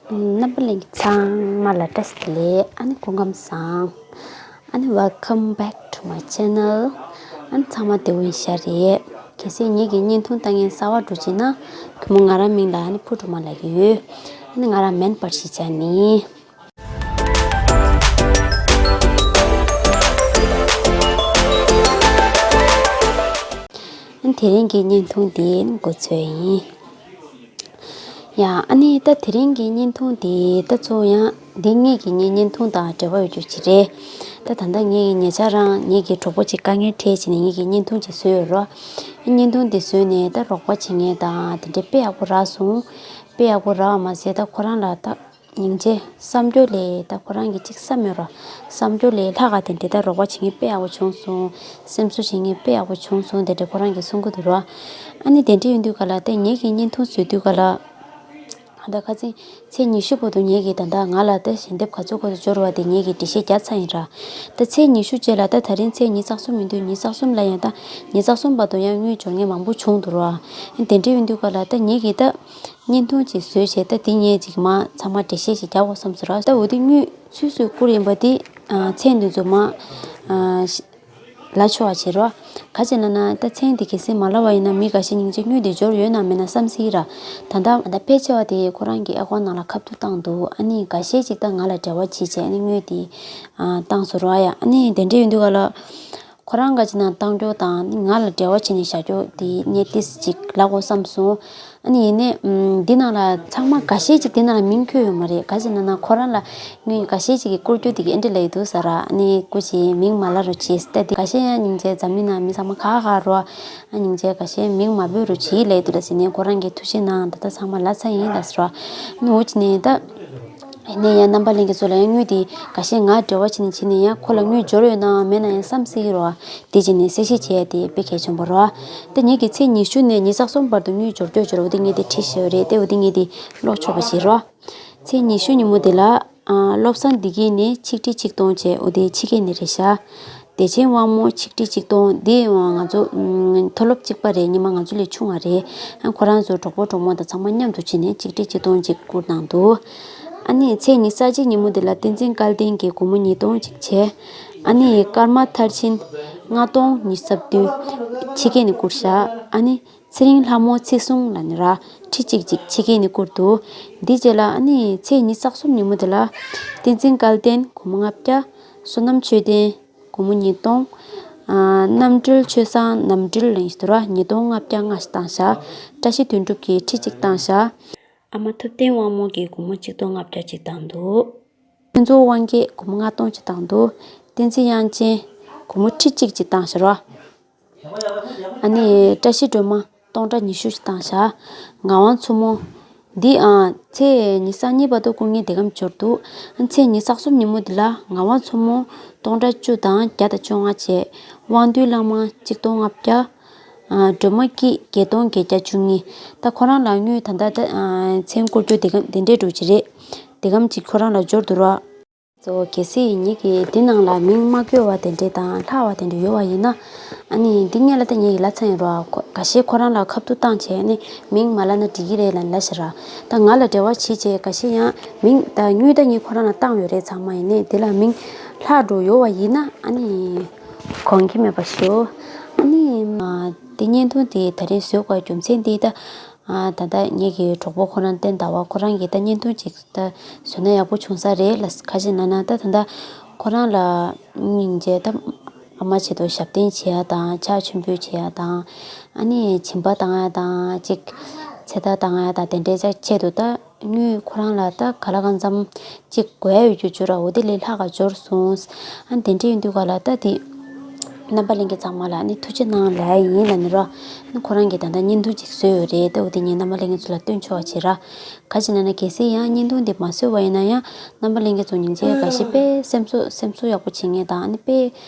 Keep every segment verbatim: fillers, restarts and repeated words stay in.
རྣམ་པ་ལྷན་རྒྱས་ཚང་མ་ལ་བཀྲ་ཤིས་བདེ་ལེགས། ཨ་ནི་སྐུ་ཁམས་བཟང་། ཨ་ནི་welcome back to my channel། ཨ་ནི་ཚང་མ་བདེ་པོ་ཡིན་ཤག་རེད། གལ་སྲིད་ངེད་ཀྱི་བརྙན་ཐུང་ལྟ་མཁན་གསར་པ་འདྲ་བྱུང་ན། གུས་མོ་ང་རང་མིང་ལ་ཨ་ནི་ཕུར་སྒྲོལ་མ་ལབ་ཀྱི་ཡོད། ཨ་ནི་ང་རང་མོན་པར་གཞིས་ཆགས་ནས། ཨ་ནི་དེ་རིང་གི་བརྙན་ཐུང་འདི་འགོ་ཚུགས་ཡིན། ཡ། ཨ་ནི་ད་དེ་རིང་གི་བརྙན་ཐུང་འདི་ད་གཙོ་བོ་ཡང་འདི་ངེད་ཀྱི་ངའི་བརྙན་ཐུང་དང་འབྲེལ་བ་ཡོད་རྒྱུ་ཅིག་རེད། ད་ད་ལྟ་ངེད་ཀྱི་ཉེ་ཆར་རང་ངེད་ཀྱི་གྲོགས་པོ་ཅིག་དཀའ་ངལ་འཕྲད་བྱས་ནས་ངེད་ཀྱི་བརྙན་ཐུང་ཅིག་བཟོས་ཡོད་རོ། བརྙན་ཐུང་འདི་བཟོས་ནས་ད་རོགས་པ་བྱེད་མཁན་དང་དེ་འདྲའི་དཔེ་ཡག་པོ་རག་སོང་། དཔེ་ཡག་པོ་རག་པ་མ་ཟད་ད་ཁོ་རང་ལ་ད་སྙིང་རྗེ་བསམ་སྦྱོར་ལས་ད་ཁོ་རང་གི་ཅིག་བསམ་ཡོད་ར། བསམ་སྦྱོར་ལས་ལྷག་ག་དེ་འདྲའི་ད་རོགས་པ་བྱེད་མཁན་དཔེ་ཡག་པོ་བྱུང་སོང་། སེམས་གསོ་བྱེད་མཁན་དཔེ་ཡག་པོ་བྱུང་སོང་དེ་འདྲའི་ཁོ་རང་གིས་གསུང་གི་འདུག་ར། ཨ་ནི་དེ་འདྲ་ཡིན་དུས་ག་ལ་ད་ངེད་ཀྱི་བརྙན་ཐུང་བཟོས་དུས་ག་ལ། ད་ཁ་སང་ཚེས་ཉི་ཤུ་བར་དུ་ངེད་ཀྱིས་ད་ལྟ་ང་ལ་ད་ཞལ་འདེབས་ག་ཚོད་ག་ཚོད་འབྱོར་བ་དེ་ངེད་ཀྱིས་འགྲེལ་བཤད་རྒྱག་ཚར་ཡིན་ར། ད་ཚེས་ཉི་ཤུ་རྗེས་ལ་ད་ད་རིང་ཚེས་ཉི་ཤུ་རྩ་གསུམ་ཡིན་དུས་ཉི་ཤུ་རྩ་གསུམ་ལ་ཡང་ད་ཉི་ཤུ་རྩ་གསུམ་བར་དུ་ཡང་དངུལ་འབྱོར་མཁན་མང་པོ་བྱུང་འདུག་ར། དེ་འདྲ་ཡིན་དུས་ག་ལ་ད་ངེད་ཀྱིས་ད། བརྙན་ཐུང་ཅིག་བཟོས་བྱས་ད་འདི་ངས་ཅིག་མ་ཚང་མ་འགྲེལ་བཤད་ཅིག་རྒྱག་དགོས་བསམ་སོང་ར། ད་འོ་དེ་དངུལ་ཚུད་ཚུད་བསྐུར་ཡིན་པ་དེ་ཨ་མཚན་འདི་ཚོ་མ་ཨ་ལབ་ཆོག་པ་བྱེད་རོགས། ག་ཅི་ལབ་ན་ད་མཚན་འདི་གལ་སྲིད་མ་ལབ་པ་ཡིན་ན་མི་འགའ་ཤས་སྙིང་རྗེ་དངུལ་འདི་འབྱོར་ཡོད་ན་མེད་ན་བསམ་སྲིད་ར། ད་ལྟ་ད་ཕལ་ཆེ་བ་དེ་ཁོ་རང་གི་ཨེ་ཀོན་ནང་ལ་ཁ་ཐུག་བཏང་འདུག་ཨ་ནི་འགའ་ཤས་ཅིག་ད་ང་ལ་འབྲེལ་བ་བྱས་བྱས་ཨ་ནི་དངུལ་དེ་ཨ་བཏང་སོང་ར། ཡ་ཨ་ནི་དེ་འདྲ་ཡིན་དུས་ག་ལ། ཁོ་རང་ག་ཅི་ནང་བཏང་རྒྱུ་དང་ནི་ང་ལ་འབྲེལ་བ་བྱས་ནས་བཞག་རྒྱུ་དེ་ངས་ཏིས་ཅིག་ལབ་དགོས་བསམ་སོང་། ཨ་ནི་ཡིན་ནའི་ཨམ་འདི་ནང་ལ་ཚང་མ་འགའ་ཤས་ཅིག་འདི་ནང་ལ་མིང་འཁོད་ཡོད་མ་རེད། ག་ཅི་ན་ན་ཁོ་རང་ལ་ངས་འགའ་ཤས་ཅིག་གིས་བསྐུར་རྒྱུ་དེ་གི་ཨེ་འདྲ་ལབ་ཡི་འདུག་ཟེར་ར། ཨ་ནི་སྐུ་མཁྱེན་མིང་མ་ལབ་རོགས་བྱེད་ཟེར་ཏེ། འགའ་ཤས་ཡང་སྙིང་རྗེ་འཛམ་གླིང་ནང་མི་ཚང་མ་ཁག་ཁག་རོ། ཨ་སྙིང་རྗེ་འགའ་ཤས་མིང་མ་འབོད་རོགས་བྱེད་ལབ་ཡི་འདུག་ལ་ཟེར་ནས་ཁོ་རང་གིས་ཐུགས་རྗེ་གནང་། ད་ལྟ་ཚང་མ་ལབ་ཚར་ཡིན་ལབ་ཟེར་ར། ཨ་ནི་འོ་ཅི་ནས་ད། ཡིན་ནའི་ཡང་རྣམ་པ་ལྷན་རྒྱས་ཚོ་ལ་ཡང་དངུལ་དེ་འགའ་ཤས་ང་འབྲེལ་བ་བྱས་ནས་བྱས་ནས་ཡང་ཁོ་ལ་དངུལ་འབྱོར་ཡོད་ན་མེད་ན་ཡང་བསམ་སྲིད་ཀྱི་རེད་བ། དེ་བྱས་ནས་གསལ་བཤད་བྱས་ཏེ་དཔེ་གལ་ཆེན་པོ་རེད་བ། ད་ངེད་ཀྱིས་ཚེས་ཉི་ཤུ་ནས་ཉི་ཤུ་རྩ་གསུམ་བར་དུ་དངུལ་འབྱོར་འབྱོར་འབྱོར་འོ་དེ་ངས་དེ་བྲིས་བཞག་ཡོད་རེད་དེ། འོ་དེ་ངས་དེ་ཀློག་ཆོག་པ་ཞིག་རེད་བ། ཚེས་ཉི་ཤུ་ཉིན་མོ་དེ་ལ་ཨ་བློ་བཟང་བདེ་སྐྱིད་ནས་ཆིག་ཁྲི་ཆིག་སྟོང་བྱས། འོ་དེ་ཕྱི་རྒྱལ་ནས་རེད་ཤག་བདེ་ཆེན་དབང་མོ་ཆིག་ཁྲི་ཆིག་སྟོང་འདི་ང་ཚོ་ཨམ་མཐོ་སློབ་གཅིག་པ་རེད། ཉི་མ་ང་ཚོ་ལས་ཆུང་བ་རེད། ཨ་ཁོ་རང་ཚོ་གྲོགས་པོ་གྲོགས་མོ་དང་ཚང་མ་མཉམ་དུ་ཕྱིན་ནས་ཆིག་ཁྲི་ཆིག་སྟོང་ཅིག་བསྐུར་གནང་འདུག་ཨ་ནི་ཚེས་ཉི་ཤུ་རྩ་གཅིག་ཉིན་མོ་དེ་ལ་བསྟན་འཛིན་སྐལ་ལྡན་གྱིས་སྒོར་མོ་ཉིས་སྟོང་ཅིག་བྱས། ཨ་ནི་ཀརྨ་མཐར་ཕྱིན་ལྔ་སྟོང་ཉི་ཤུ་རྩ་བདུན་ཕྱི་རྒྱལ་ནས་བསྐུར་བཞག་ཨ་ནི་ཚེ་རིང་ལྷ་མོ་ཚེ་གསུམ་ལབ་ནི་ར་ཁྲི་གཅིག་ཅིག་ཕྱི་རྒྱལ་ནས་བསྐུར་འདུག་འདི་རྗེས་ལ་ཨ་ནི་ཚེས་ཉི་ཤུ་རྩ་གསུམ་ཉིན་མོ་དེ་ལ་བསྟན་འཛིན་སྐལ་ལྡན་སྒོར་མོ་ལྔ་བརྒྱ། བསོད་ནམས་ཆོས་ལྡན་སྒོར་མོ་ཉིས་སྟོང་། ཨ་རྣམ་གྲོལ་ཆོས་བཟང་རྣམ་གྲོལ་ལ་ཡིན་ཟེར་བ་ཉིས་སྟོང་ལྔ་བརྒྱ་ལྔ་ཞིག་བཏང་བཞག་བཀྲ་ཤིས་དོན་གྲུབ་ཀྱིས་ཁྲི་གཅིག་བཏང་བཞག་ཨ་མ་ཐུབ་བསྟན་དབང་མོ་གིས་སྒོར་མོ་གཅིག་སྟོང་ལྔ་བརྒྱ་ཅིག་བཏང་འདུག་ཕུན་ཚོགས་དབང་རྒྱལ་སྒོར་མོ་ལྔ་སྟོང་ཅིག་བཏང་འདུག་བསྟན་འཛིན་དབྱངས་ཅན་སྒོར་མོ་ཁྲི་གཅིག་ཅིག་བཏང་ཟེར་བ། ཨ་ནི་བཀྲ་ཤིས་སྒྲོལ་མ་སྟོང་ཕྲག་ཉི་ཤུ་ཞིག་བཏང་བཞག་ངག་དབང་མཚོ་མོ། འདི་ཨང་ཚེས་ཉི་ཤུ་རྩ་གཉིས་བར་དུ་བསྐུར་མཁན་དེ་གམ་འབྱོར་འདུག་ཨ་ཚེས་ཉི་ཤུ་རྩ་གསུམ་ཉིན་མོ་འདི་ལ་ངག་དབང་མཚོ་མོ་སྟོང་ཕྲག་བཅུ་དང་བརྒྱ་དང་བཅོ་ལྔ་བྱས། དབང་འདུས་བླ་མ་གཅིག་སྟོང་ལྔ་བརྒྱ། ཨ་སྒྲོལ་མ་སྐྱིད་བརྒྱད་སྟོང་བརྒྱད་བརྒྱ་བཅུ་གཉིས། ད་ཁོ་རང་ལ་དངུལ་ད་ལྟ་ད་ཨ་མཚན་བསྐུར་རྒྱུ་དེ་གམ་དེ་འདྲའི་འགྲོ་གི་རེད། དེ་གམ་ཅིག་ཁོ་རང་ལ་འབྱོར་འདུག་ར། གཙོ་བོ་གལ་སྲིད་ཉིད་ཀྱིས་འདི་ནང་ལ་མིང་མ་བཀོད་པ་དེ་འདྲས་དང་ལྷག་པ་དེ་འདྲས་ཡོད་པ་ཡིན་ན། ཨ་ནི་འདི་སྔོན་ལ་ད་ངེད་ཀྱིས་ལབ་ཚར་ཡིན་རོགས། ཁོ་འགའ་ཤས་ཁོ་རང་ལ་ཁ་ཐུག་བཏང་བྱས་ཨ་ནི་མིང་མ་ལབ་ན་འགྲིག་གི་རེད་ལབ་ལབ་ཤག་ར། ད་ང་ལ་འབྲེལ་བ་བྱེད་བྱས་འགའ་ཤས་ཡང་མིང་ད་དངུལ་ད་ངས་ཁོ་རང་ལ་བཏང་ཡོད་རེད་ཚང་མ། ཡིན་ནའི་དེ་ལ་མིང་ལྷག་འགྲོ་ཡོད་པ་ཡིན་ན་ཨ་ནི་དགོངས་ཀྱི་མེད་པ་ཞུ། ཨ་ནི་དེ་བརྙན་ཐུང་དེ་ད་རེས་བཟོ་དགོས་རྒྱུ་མཚན་དེ་ད། ཨ་ད་ལྟ་ངེད་ཀྱི་གྲོགས་པོ་ཁོ་རང་བསྟན་ཟླ་བ་ཁོ་རང་གིས་ད་བརྙན་ཐུང་ཅིག་ད་བཟོས་ན་ཡག་པོ་བྱུང་ས་རེད་ལ། ག་ཅི་ན་ན་ད་ད་ལྟ་ཁོ་རང་ལ་སྙིང་རྗེ་ད་ཨ་མ་ཆེད་དུ་ཞབས་བརྟན་བྱེད་ཡ་དང་ཕྱག་མཆོད་འབུལ་བྱེད་ཡ་དང་ཨ་ནི་སྦྱིན་པ་བཏང་ཡ་དང་ཅིག་ཚེ་ཐར་བཏང་ཡ་དང་དེ་འདྲའི་ཅག་ཆེད་དུ་ད་དངུལ་ཁོ་རང་ལ་ད་ག་ལ་གང་འཚམ་ཅིག་དགོས་ཡ་ཡོད་རྒྱུ་འབྱོར་ར། འོ་དེ་ལས་ལྷག་ག་འབྱོར་སོང་། ཨ་དེ་འདྲ་ཡིན་དུས་ག་ལ་ད་དེ་རྣམ་པ་ལྷན་རྒྱས་ཚང་མ་ལ་ཨ་ནི་ཐུགས་རྗེ་གནང་ལབ་ཡ་ཡིན་ལབ་ནི་རོ། ཨ་ནི་ཁོ་རང་གིས་ད་ལྟ་བརྙན་ཐུང་ཅིག་བཟོས་ཡོད་རེད། ད་འོ་དེ་ངས་རྣམ་པ་ལྷན་རྒྱས་ཚོ་ལ་སྟོན་ཆོག་པ་བྱེད་ར། ག་ཅི་ན་ན་གལ་སྲིད་ཡང་བརྙན་ཐུང་འདི་མ་བཟོས་པ་ཡིན་ན་ཡང་རྣམ་པ་ལྷན་རྒྱས་ཚོ་སྙིང་རྗེ་འགའ་ཞིག་དཔེ་སེམས་གསོ་སེམས་གསོ་ཡག་པོ་བྱེད་མཁན་དང་ཨ་ནི་དཔེ་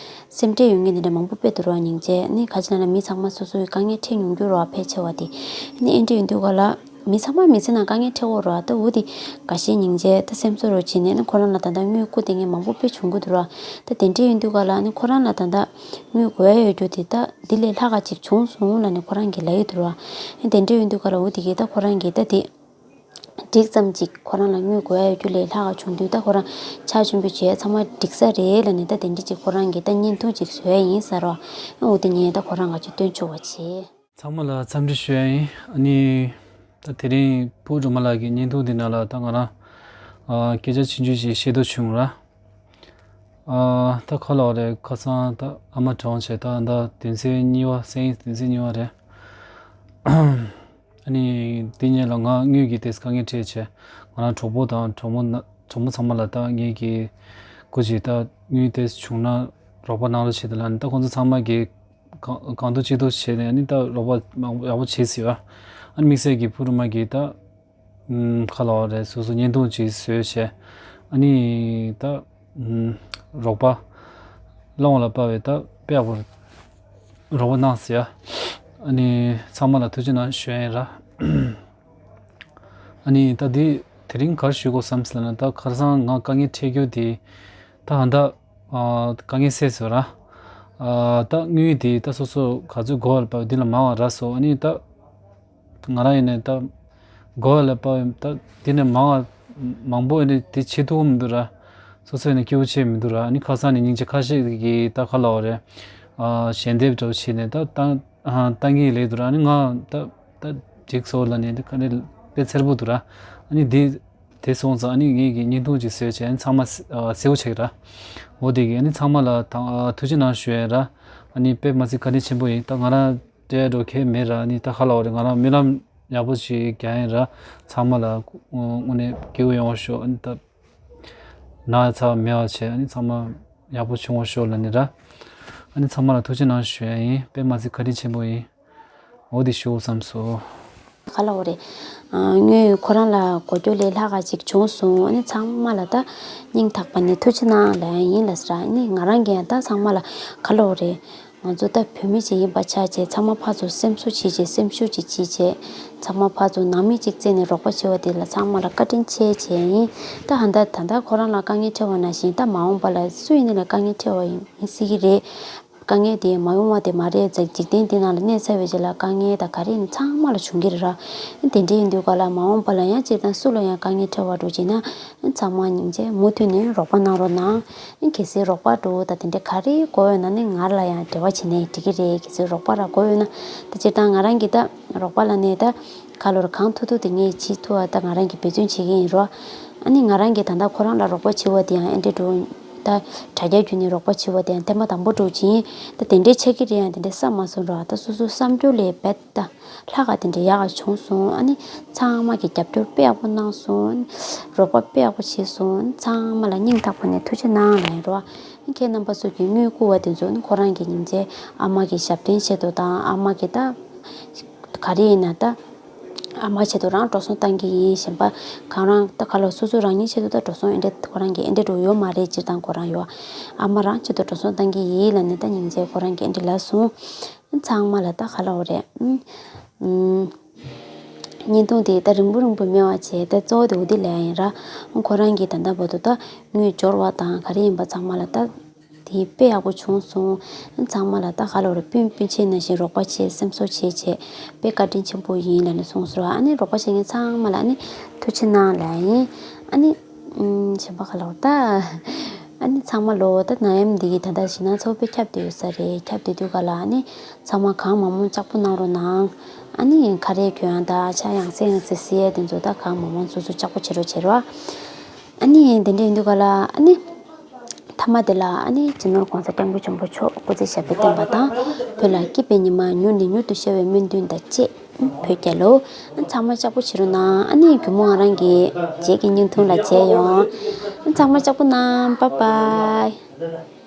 སེམས་ཁྲལ་ཡོད་མཁན་དེ་འདྲ་མང་པོ་དཔེ་འདུག་ར། སྙིང་རྗེ། ཨ་ནི་ག་ཅི་ན་ན་མི་ཚང་མ་སོ་སོའི་དཀའ་ངལ་འཕྲད་མྱོང་རྒྱུ་ར་ཕལ་ཆེ་བ་དེ། ཨ་ནི་ཨེ་འདྲ་ཡིན་དུས་ག་ལ་མི་ཚང་མ་མི་ཚེ་ནང་དཀའ་ངལ་འཕྲད་ཡོད་ར། ད་འོ་དེ་འགའ་ཤས་སྙིང་རྗེ་ད་སེམས་གསོ་རོགས་བྱེད་ནས་ཨ་ནི་ཁོ་རང་ལ་ད་ལྟ་དངུལ་བསྐུར་བསྡད་མཁན་མང་པོ་དཔེ་བྱུང་གི་འདུག་ར། ད་དེ་འདྲ་ཡིན་དུས་ག་ལ་ཨ་ནི་ཁོ་རང་ལ་ད་ལྟ་དངུལ་དགོས་ཡ་ཡོད་རྒྱུ་དེ་ད་འདི་ལས་ལྷག་ག་ཅིག་བྱུང་སོང་ལབ་ནས་ཁོ་རང་གིས་ལབ་ཡོད་འདུག་ར། ཨ་ནི་དེ་འདྲ་ཡིན་དུས་ག་ལ་འོ་དེ་གིས་ད་ཁོ་རང་གིས་ད་དེ། འགྲིག་ཙམ་ཅིག་ཁོ་རང་ལ་དངུལ་དགོས་ཡ་ཡོད་རྒྱུ་ལས་ལྷག་ག་བྱུང་དུས། ད་ཁོ་རང་ཕྱག་མཆོད་འབུལ་བྱས་ཚང་མ་འགྲིག་ས་རེད་ལབ་ནས། ད་དེ་འདྲ་ཅིག་ཁོ་རང་གིས་ད་བརྙན་ཐུང་ཅིག་བཟོས་ཡ་ཡིན་ཟེར་རོ། འོ་དེ་ངས་ད་ཁོ་རང་ག་ཅིག་སྟོན་ཆོག་པ་བྱས། ཚང་མ་ལ་འཚམས་འདྲི་ཞུ་ཡ་ཡིན། ཨ་ནི་ད་དེ་རིང་ཕུ་སྒྲོལ་མ་ལགས་ཀྱི་བརྙན་ཐུང་འདི་ནང་ལ་ད་ང་རང་ཨ་སྐད་ཆ་ཆུང་ཆུང་ཞིག་བཤད་འདོད་བྱུང་ར། ཨ་ད་ག་ལབ་རེད། ཁ་སང་ད་ཨ་མ་གྲོངས་བྱས་ད་ད་བདུན་ཚེས་གཉིས་པ། སང་ཉིན་བདུན་ཚེས་གཉིས་པ་རེད། ཨ་ནི་དེ་ཉིན་ལ་ང་དངུལ་གྱི་དེ་དཀའ་ངལ་འཕྲད་བྱས། ང་རང་གྲོགས་པོ་དང་གྲོགས་མོ་ན་གྲོགས་མོ་ཚང་མ་ལ་ད་ངེད་ཀྱི་སྐུ་མཁྱེན། ད་དངུལ་དེ་བྱུང་ན་རོགས་པ་གནང་རོགས་བྱེད་དང་ལབ་ནས། ད་ཁོང་ཚོ་ཚང་མ་གིས་གང་གང་ཐུབ་ཅི་ཐུབ་བྱས་ནས། ཨ་ནི་ད་རོགས་པ་མང་ཡག་པོ་བྱས་ཟེར་བ། ཨ་ནི་དམིགས་བསལ་གྱི་ཕུ་སྒྲོལ་མ་གིས་ད་ཨུམ་ག་ལབ་རེད། སོ་སོ་བརྙན་ཐུང་ཅིག་བཟོས་བྱས། ཨ་ནི་ད་ཨུམ་རོགས་པ་སློང་བ་ལ་དཔག་པའི་ད་དཔེ་ཡག་པོ་རོགས་པ་གནང་ཟེར་ཡ། ཨ་ནི་ཚང་མ་ལ་ཐུགས་རྗེ་གནང་ཞུ་ཡ་ཡིན་ར། ཨ་ནི་ད་འདི་དེ་རིང་ག་རེ་ཞུ་དགོས་བསམ་སོང་ལབ་ན། ད་ཁ་སང་ང་དཀའ་ངལ་འཕྲད་རྒྱུ་དེ་ད་ཧ་ད་ཨ་དཀའ་ངལ་སེལ་སོང་ར། ཨ་ད་དངུལ་དེ་ད་སོ་སོ་ག་ཚོད་དགོས་ལབ་པ་འདི་ལ་མང་བ་རག་སོང་། ཨ་ནི་ད་ང་རང་ཡིན་ནའི་ད་དགོས་ལབ་པ་ད་འདི་ནས་མང་བ་མང་པོ་ཡིན་ནའི་དེ་བྱེད་ཐུབ་ཀྱི་མི་འདུག་ར། སོ་སོ་ཡིན་ནའི་སྐྱིད་པོ་བྱེད་མི་འདུག་ར། ཨ་ནི་ཁ་སང་ནས་སྙིང་རྗེ་ཁ་ཤས་ཀྱིས་ད་ག་ལབ་རེད། ཨ་ཞལ་འདེབས་འདྲ་བོ་བྱས་ནས་ད་ད། ཨ་ཏང་གི་ལས་འདུག་ར། ཨ་ནི་ང་ད་ད་འགྲིག་སོང་ལབ་ནས་ད་ག་ནས་དཔེ་འཚེར་པོ་འདུག་ར། ཨ་ནི་དེ་དེ་སོང་ཙང་ཨ་ནི་ངེད་ཀྱིས་བརྙན་ཐུང་ཅིག་བཟོས་བྱས། ཨ་ནི་ཚང་མ་གསལ་པོ་ཆགས་ཀྱི་ར། འོ་དེ་གི་ཨ་ནི་ཚང་མ་ལ་ད་ཐུགས་རྗེ་གནང་ཞུ་ཡ་ར། ཨ་ནི་དཔེ་མ་སྲིད་བཀའ་དྲིན་ཆེན་པོ་ཡིན། ད་ང་རང་སྤྲད་འགྲོ་མཁན་མེད་ར། ཨ་ནི་ད་ག་ལབ་རེད། ང་རང་སྨོན་ལམ་ཡག་པོ་ཞིག་རྒྱག་ཡིན་ར། ཚང་མ་ལ་དངོས་གནས་སྐྱིད་པོ་ཡོང་བ་ཤོག་ཨ་ནི་ད་ན་ཚ་མེད་པ་བྱས། ཨ་ནི་ཚང་མ་ཡག་པོ་བྱུང་བ་ཤོག་ལབ་ནི་ར། ཨ་ནི་ཚང་མ་ལ་ཐུགས་རྗེ་གནང་ཞུ་ཡ་ཡིན། དཔེ་མ་སྲིད་བཀའ་དྲིན་ཆེན་པོ་ཡིན། འོ་དེ་ཞུ་བསམ་སོང་། ག་ལབ་དགོས་རེད། ཨ་དངུལ་ཁོ་རང་ལ་དགོས་རྒྱུ་ལས་ལྷག་ག་ཅིག་བྱུང་སོང་། ཨ་ནི་ཚང་མ་ལ་ད་སྙིང་ཐག་པ་ནས་ཐུགས་རྗེ་གནང་ལབ་ཡ་ཡིན་ལབ་ཟེར། ཨ་ནི་ང་རང་གིས་ཡང་ད་ཚང་མ་ལ་ག་ལབ་དགོས་རེད། ང་ཚོ་ད་བོད་མི་ཅིག་ཡིན་པ་ཆ་བྱས། ཚང་མ་ཕར་ཚུར་སེམས་གསོ་བྱེད་བྱས། སེམས་ཤུགས་ཅིག་བྱེད་བྱས། ཚང་མ་ཕར་ཚུར་ནང་མི་གཅིག་བརྩིས་ནས་རོགས་པ་བྱེད་པ་དེ་ལ་ཚང་མ་ལ་བཀའ་དྲིན་ཆེ་བྱས་ཡིན། ད་ཧ་ད་ད་ལྟ་ཁོ་རང་ལ་དཀའ་ངལ་འཕྲད་པ་ནང་བཞིན། ད་མ་འོངས་པ་ལ་སུ་ཡིན་ནའི་ལ་དཀའ་ངལ་འཕྲད་པ་ཡིན་སྲིད་ཀྱི་རེད། དཀའ་ངལ་དེ་མ་ཡོང་བ་དེ་མ་རེད། འཇིག་རྟེན་འདི་ནང་ལ་གནས་ཚར་བའི་རྗེས་ལ་དཀའ་ངལ་དང་ག་རེ་ཡིན་ཚང་མ་ལ་བྱུང་གི་རེད་ར། དེ་འདྲ་ཡིན་དུས་ག་ལ་མ་འོངས་པ་ལ་ཡང་སྤྱིར་བཏང་སུ་ལ་ཡང་དཀའ་ངལ་འཕྲད་པ་འདྲ་བྱས་ན། ཚང་མ་སྙིང་རྗེ་མུ་མཐུད་ནས་རོགས་པ་གནང་རོགས་གནང་། གལ་སྲིད་རོགས་པ་འདྲ་དང་དེ་འདྲ་ག་རེ་དགོས་ཡོད་ན་ནི་ང་ལ་ཡང་འབྲེལ་བ་བྱས་ནས་འགྲིག་གི་རེད། གལ་སྲིད་རོགས་པ་ར་དགོས་ཡོད་ན། ད་སྤྱིར་བཏང་ང་རང་གིས་ད་རོགས་པ་ལབ་ནས་ད་ག་ལབ་རེད། གང་ཐུབ་ཐུབ་དེ་ངས་བྱེད་ཐུབ་པ་ད་ང་རང་གིས་འབད་བརྩོན་བྱེད་ཀྱི་ཡིན་རོ། ཨ་ནི་ང་རང་གིས་ད་ལྟ་ཁོ་རང་ལ་རོགས་པ་བྱེད་པ་དེ་ཡང་ཨེ་འདྲ་འདྲ་ད་དྲ་རྒྱ་བརྒྱུད་ནས་རོགས་པ་བྱེད་པ་དེ་ཡང་ཐེངས་མ་དང་པོ་འདྲ་བྱས། ད་དེ་འདྲའི་ཆགས་ཀྱི་རེད་ཡང་དེ་འདྲའི་བསམ་མ་སོང་རོ། ད་སོ་སོའི་བསམ་རྒྱུ་ལས་རྦད་ད་ལྷག་ག་དེ་འདྲའི་ཡག་ག་བྱུང་སོང་། ཨ་ནི་ཚང་མ་གི་རྒྱབ་སྐྱོར་དཔེ་ཡག་པོ་གནང་སོང་། རོགས་པ་དཔེ་ཡག་པོ་བྱས་སོང་། ཚང་མ་ལ་སྙིང་ཐག་པ་ནས་ཐུགས་རྗེ་གནང་ལབ་ཡིན་རོ། ཁྱེད་རྣམ་པ་ཚོ་གི་དངུལ་བསྐུར་བ་དེ་ཚོ་ནི་ཁོ་རང་གི་སྙིང་རྗེ། ཨ་མ་གི་ཞབས་བརྟན་ཆེད་དུ་དང་། ཨ་མ་གི་ད་ག་རེ་ཡིན་ན་ད་ཨ་མ་ཆེད་དུ་རང་འགྲོ་སོང་བཏང་གི་ཡིན། གཞན་པ་གང་རང་ད་ག་ལ་སོ་སོ་རང་ཉིད་ཆེད་དུ་ད་འགྲོ་སོང་ཨེ་འདྲ་ཁོ་རང་གི་ཨེ་འདྲ་འགྲོ་ཡོད་མ་རེད། སྤྱིར་བཏང་ཁོ་རང་ཡོད། ཨ་མ་རང་ཆེད་དུ་འགྲོ་སོང་བཏང་གི་ཡིན་ལབ་ནས་ད་སྙིང་རྗེ་ཁོ་རང་གི་ཨེ་འདྲ་ལབ་སོང་། ཚང་མ་ལ་ད་ག་ལབ་དགོས་རེད། ཨུམ། བརྙན་ཐུང་དེ་ད་རིང་པོ་རིང་པོ་མེད་པ་བྱས། ད་གཙོ་བོ་དེ་འོ་དེ་ལབ་ཡ་ཡིན་ར། ཁོ་རང་གིས་ད་ལྟ་བར་དུ་ད་དངུལ་འབྱོར་བ་དང་ག་རེ་ཡིན་པ་ཚང་མ་ལ་ད་དེ་དཔེ་ཡག་པོ་བྱུང་སོང་། ཚང་མ་ལ་ད་ག་ལབ་དགོས་རེད། སྤུན་སྤུན་མཆེད་ནང་བཞིན་རོགས་པ་བྱས། སེམས་གསོ་བྱས་བྱས་དཔེ་བཀའ་དྲིན་ཆེན་པོ་ཡིན་ལབ་ནས་གསུངས་སོང་ར། ཨ་ནི་རོགས་པ་བྱེད་མཁན་ཚང་མ་ལ་ཨ་ནི་ཐུགས་རྗེ་གནང་ལབ་ཡ་ཡིན། ཨ་ནི། ཨུམ། གཞན་པ་ག་ལབ་དགོས་རེད་ད། ཨ་ནི་ཚང་མ་ལོ་ད་ནད་ཡམས་འདི་གིས་ད་ལྟ་ཞེད་སྣང་ཚ་པོ་དཔེ་ཁྱབ་བསྡད་ཡོད་ས་རེད། ཁྱབ་བསྡད་དུས་ག་ལ་ཨ་ནི་ཚང་མ་གང་མང་མང་ལྕགས་པོ་གནང་རོགས་གནང་། ཨ་ནི་ག་རེ་གྱོན་ཡག་དང་ཆ་ཡང་སེ་ཡང་སེ་བཟི་ཡག་དེ་ཚོ་ད་གང་མང་མང་སོ་སོ་ལྕགས་པོ་བྱེད་རོགས་བྱེད་རོགས། ཨ་ནི་དེ་འདྲ་ཡིན་དུས་ག་ལ་ཨ་ནི་མཐའ་མ་དེ་ལ་ཨ་ནི་སྤྱི་ནོར་༸གོང་ས་༸སྐྱབས་མགོན་ཆེན་པོ་མཆོག་སྐུ་ཚེ་ཞབས་པད་བརྟན་པ་དང་། བོད་ལ་སྐྱིད་པའི་ཉི་མ་མྱུར་ནས་མྱུར་དུ་ཤར་བའི་སྨོན་འདུན་དང་བཅས། བོད་རྒྱལ་ལོ། ཚང་མ་ལྕགས་པོ་བྱེད་རོགས་གནང་། ཨ་ནི་རྒྱུན་མོ་ང་རང་གི་རྗེས་ཀྱི་བརྙན་ཐུང་ལ་མཇལ་ཡོང་། ཚང་མ་ལྕགས་པོ་གནང་། བཱའི་བཱའི།